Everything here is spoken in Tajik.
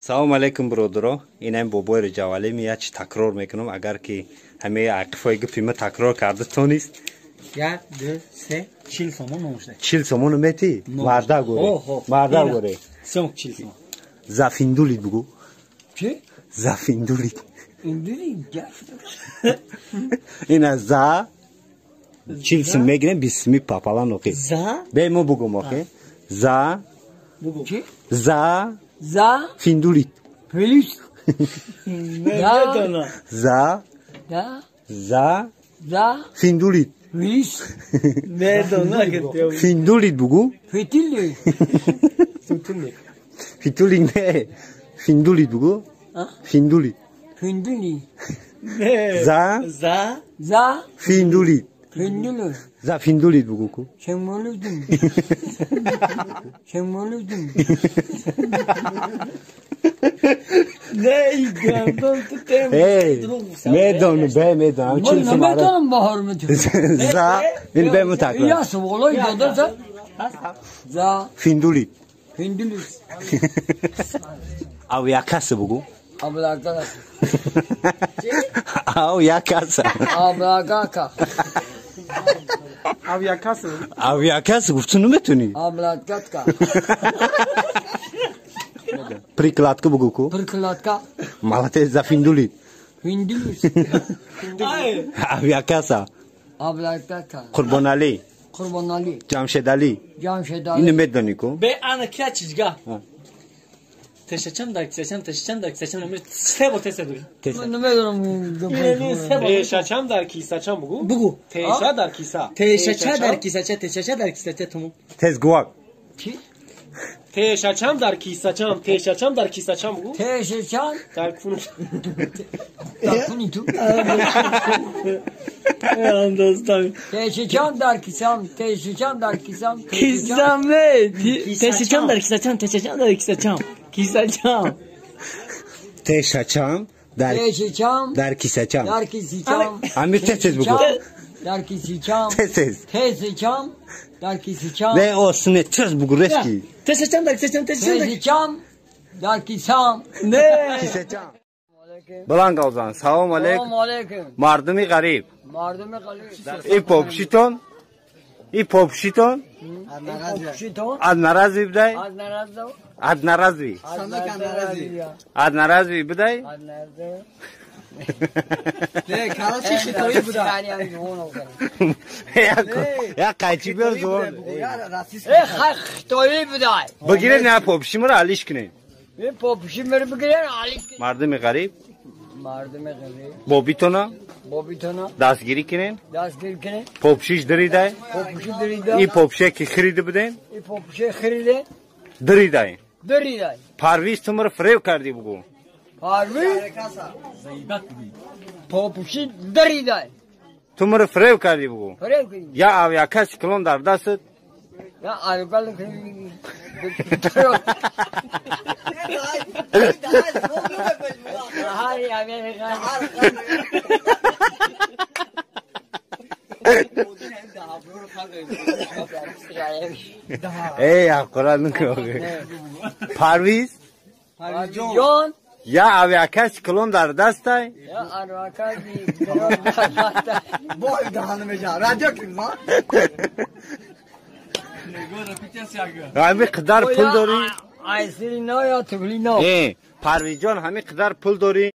Салом алейкум, бародаро. Инам бобои Раҷабалӣ меяд, чи такрор мекунам, агар ки ҳамаи ақифои гапи ма такрор карда тонист. 1, 2, 3, 40 сомон номушда. 40 сомону мети? Марда горе. Марда горе. Сом 40 сомон. Зафиндулид бугу. Чи? Зафиндулид. Индули гап. Ина за 40 сом мегирем, 20 сми папалан охи. За? Бе мо бугум охи. За Бугу. Чи? За За финдулид. плюс. Медона. За Да. За За финдулид. плюс. Медона ки Финдулид бугу. Фитили. Сутуни. Фитулид не. Финдулид бугу. А? Финдулид. Финдули. За За За финдулид. финдули. За финдулид бугу ку. Шемолудин. Шемолудин. Не гандон ту тем. Эй, медонам, бе медонам. Ман 40 сом ара. наметавонам баҳор метавонам. За ин бе му такрор. Я суолой дода за. За Финдулид. финдули. Ав якаса бугу. Аблагака. Ав якаса. Аблагака. Авиакасса. Ав якаса гуфт, ту наметуни. Аблагатка. Прикладка бугу ку. Прикладка. Молодец, за финдулид. Финдули. Ав якаса. Аблагатка. Қурбонали, Қурбонали. Ҷамшедали. Ҷамшедали. Ину медони ку? Бе ана кия чизга. Тешачам дар кисачам, тешачам дар кисачам, намир се бор тест дуги. Ман намедонам. Се бор. Тешачам дар кисачам бугу. Бугу. Теша дар киса. Тешача дар кисача, тешача дар кисача туму. Тез гувак. Чи? Тешачам дар кисачам, тешачам дар кисачам бугу. Тешачам Дар куну. дар куни ту. Андостан. Тешачам дар кисам, тешачам дар кисам. Кисам не. Тешачам дар кисачам, тешачам дар кисачам. Кисачам. Тешачам дар Тешачам дар кисачам. дар кисачам. Амир тез тез бугу. Дар кисачам. Тез тез. Тешачам дар кисачам. Не осне тез бугу резки. Тешачам дар кисачам, тешачам дар Тешачам дар кисам. Не. Кисачам. Баланд гавзан. Салом алейкум. Салом алейкум. Мардуми ғариб. Мардуми ғариб. И попшитон, и попшитон Попшитон одноразовый бидай, аз наразов. одноразовый, Аз наразов. одноразовый бидай. Аз наразов. Не, короче, хитои буда. Я қайчи биёр зуон. Э, хай хитои будай. Бигирен я попши мара алиш кунем. Э, попши мара бигирен алиш кунем. Мардуми ғариб Мардуми ғариб бобитона бобитона дастгирӣ кунем. Дастгирӣ кунем. Попшиш диридай. Попши диридай. И попше ки хирида будем. И попше хирида. Диридай. Диридай. Парвиз ту маро фиреб кардӣ бугу. Парвиз попши диридай. Ту маро фиреб кардӣ бугу. Фиреб кардӣ. Я авиакасси калон дар дастат. Я авиакасси. Эй, аккуратно. Парвиз? Парвизҷон. Я авиакасси калон дар дастай. Я авиакасси калон дар дастай. Бой даҳанам меҷа. Радио кун ма. Ҳами қадар пул дорӣ? Айсирино ё туглино? Э, Парвизҷон, ҳами қадар пул дорӣ?